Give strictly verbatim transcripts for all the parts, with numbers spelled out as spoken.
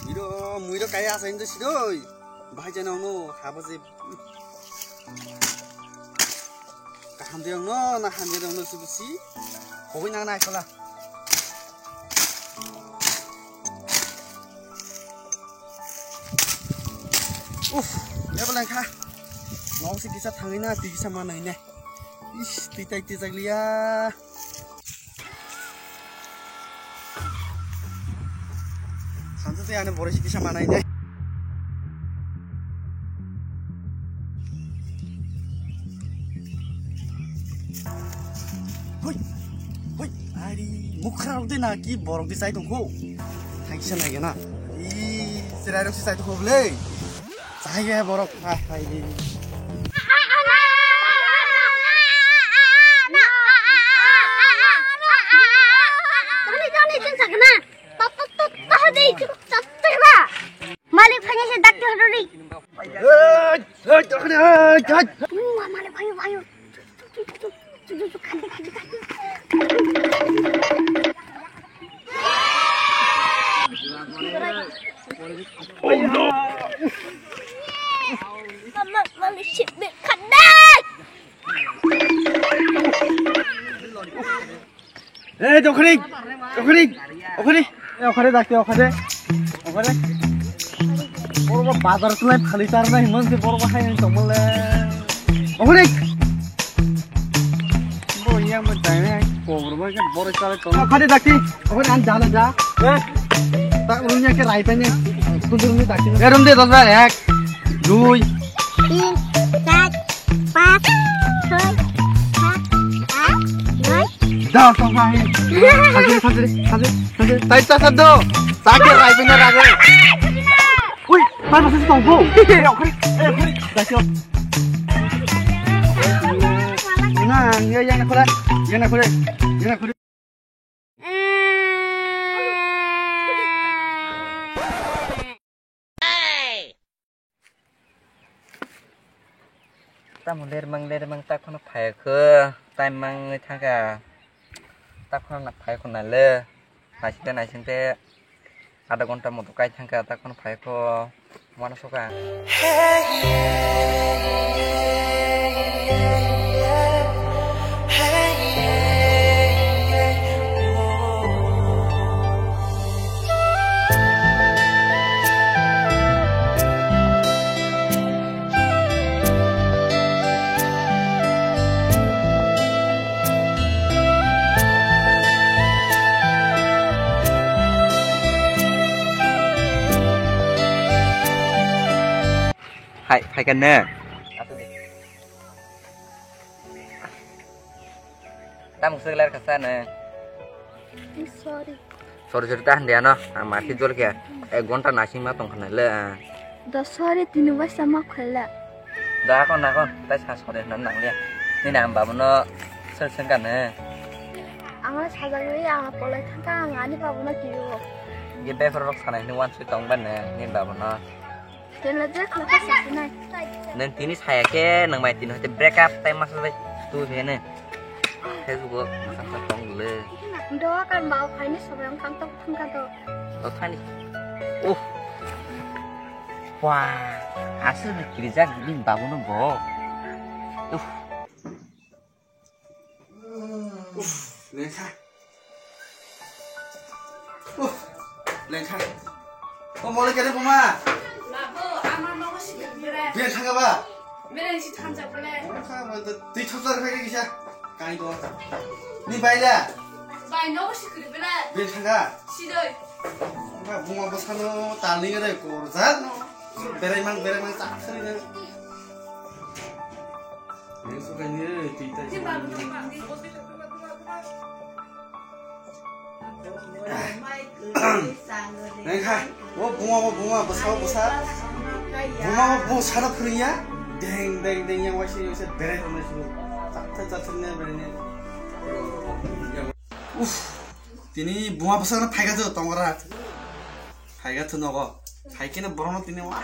Iro, muiro kaya asa indo sidoi. Bahai jana ono habo je. Kaham de ono na ham de ono subusi. Hoi nang na kola. Uf, ya beleng kha. Mau si kisa thangina, ti kisa manai ne. Ish, ti tai ti jaglia. Sansa se ane bore siti sama nai ne. Hoi, hoi, ari mukra rok de na ki borok de sai tongkho. Thai kisa nai gana. I, serai rok se sai tongkho ble. Chahai ya borok, hai, hai. Malik phanya se dakti horori. Hey, hey, hey, hey. Malik phanya, phanya. Ei, dokhri, dokhri, okhri. Ei, okhri dakti, okhri. Okhri. Borok bazar tulai phali tar nai mon se borok hai nang tongmole. Okhri. Bo yang mo dai nai, pobor bo ke borok chala tong. Okhri dakti, okhri an jala ja. Eh. Tak runya ke rai tanya. Kudur ni dakti. Erum de dos bar ek, dui, tin, char, pas, soi, sat, at, noi. Da, sa, sa, he. Sajri, sajri, sajri, sajri. Tai ta sa do. Sa ke rai bina ra ge. Ui, mai ba sa tong bo. Eh, okhri, eh, okhri. Da, sio. Na, ya, ya, na, khore. Ya, na, khore. Ya, na, khore. Tamo lermang lermang takhwno phaikhe, time mangwi thangkha, takhwno na phaikho naile, naisingte naisingte adha ghonta moto kai thangkha, takhwno phaikho. Uanasoka. Hai, hai kan ne? Tam segelar kasa ne? Sorry. Sorry, sorry, tahan dia no. Ang mati jol kya. Ek ghonta nasing ma tong khana le. Da sorry, tini waisa ma khaila. Da kon na kon, tai sa sorry nan nang le. Ni nam babu no sel sel kan ne? Ang sajagwi ang polai thangka ang ani babu no kiyo. Ye bekorok sanai ni wan sui tong ban ne, ni babu no. Tela je khulka sasinai. Nang tini saya ke, nang mai tini hote break up time masa bai tu he ne. Facebook o masa masa tong le. Do kan bau khai ni sobai ang kang tok thang ka do. To thani. Oh. Wah, asal ni kirijak ni babu no bo. Uh. Uff, lengkha. Uff, lengkha. O mole kene buma. Labo, ama nogo si bere. Bere thanga ba. Bere si thansa bere. Twi thopsa khe kisa. Kai do. Ni baila. Bai nogo si bere. Bere thanga. Sidoi. Ba buma bosano talni gare korja. Bere mang bere mang tak sari na. Neng suka ni re, tita. Neng kha, o buma, o buma, bwsa, o bwsa. Buma, o bwsa no phwrwngya. Deng, deng, deng, yang waisa, waisa, berai tongmani sini. Chatha, chatha, ne, berai ne. Uff, tini buma bwsa no phaika jo, tongra. Phaiga thu nogo. Phaikhe no borok no tini wa.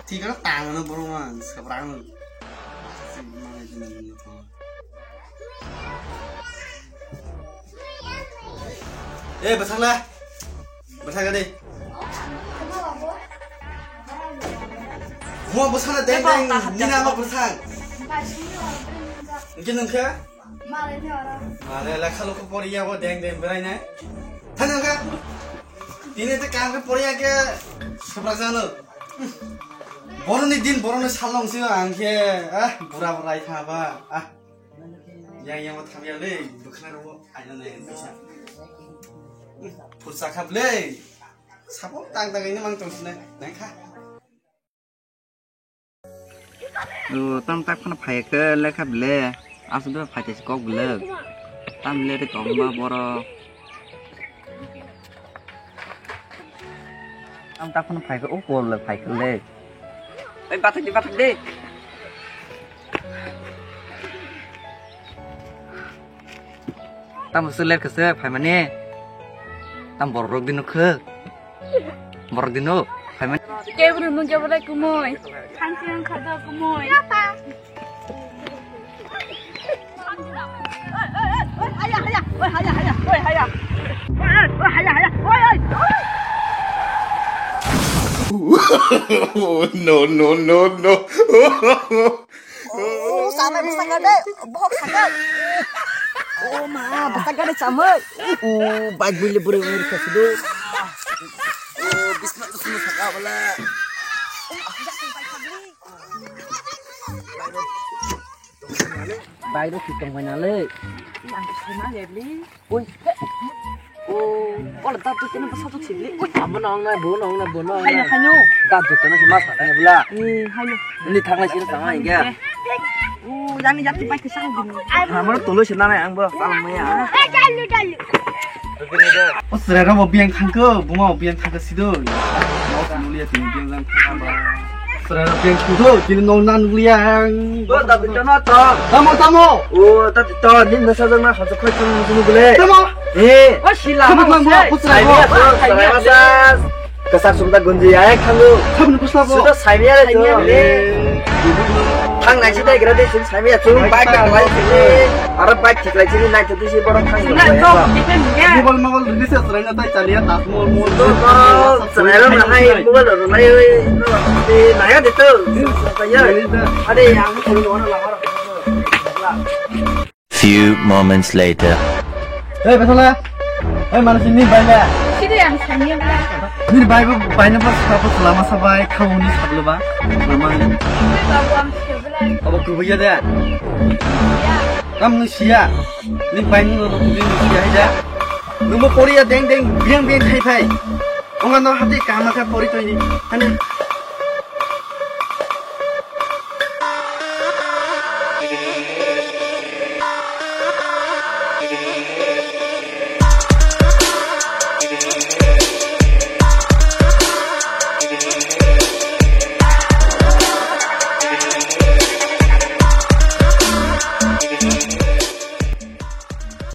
Thikano tangno borok no sabrang. Mangai jini jini thang. Eh, bwsakla. Bwsakla de. Mo bwsakla deng deng, nina mo bwsak. Niki nungkha? Mare lekha lukha poriya bo deng deng berai nai. Thang nungkha? Tini te kam ke poriya ke sabra jano. Boroni din, boroni salong si ang ke, ah, bura bura thaba, ah. Yang yang thang ya le, bwkhna ro aina nai bisa. Pursa khap le. Sapo tang tang ini mang tong sini, nai kha. O, tam tak phano phai khe lekha bile. Aswk de phai tei kok bile. Tam le de tong ma borok. Tam tak phano phai khe o kol le phai khe le. Oi, bathak di, bathak di. Tam se ler khe se phai mani. Tam borok rok di nukhe. Borok dino, phaimani. Kebru nung kebru lai kumui. Thansi ang khada kumui. No, no, no, no. Oh, sana bwsakha de, bohok sakha. Oh ma, bwsakha de chamwi. Oh, bike bile bwrwi bwrwi kha sido. Oh, bisma tu sunu sakha bala. Bike ro kitong bai na le. Ang sai ma le bli. Oi. Oh, ora datu kena basa tu sibli. Oi, abo nong nai, bo nong nai, bo nong nai. Hayo, hayo. Datu kena si mas kanya bula. Eh, hayo. Ini thang lai sini thang lai ya. Oh, yani yati pai kesang gini. Hamar tolo sini nai ang bo salam maya. Eh, jalu, jalu. O srero bo biang thangko, buma bo biang thangko sido. Mau nulia tini biang jang thangko. Srero biang kudo, tini nong nan nulia ang. Bo datu kena to. Tamo, tamo. Oh, datu to, nin nasa jang na hajok khoi tong sunu bule. Tamo. Eh. O sila. Tamo, tamo, o srero. Saimia to, saimia to. Kesak sumta gunji ayek thango. Sabni pusla bo. Sudah saimia le to. Saimia le. Thang nai si dai gra de sing saimia chung bike ta lai sini. Aro bike thik lai sini nai to bisi borok thang. Na to, depend ya. Mobile, mobile release serai na tai chaliya ta mol, mol. To, to, serai na hai mobile ro lai oi. No, de naya de to. Ade yang ko lo na la. Few moments later. Hey, Betala. Hey, mana sini bai la? Sini yang sini yang. Ni bai bo bai na pas apa selama sabai kau ni sablo ba. Selama ni. Babu am sebelah. Abo kubuya da. Ya. Kam ni sia. Ni bai ni lo ni sia ya. Nungbo Korea deng deng biang biang khai phai. Onga no hati kama kha pori toni. Hani.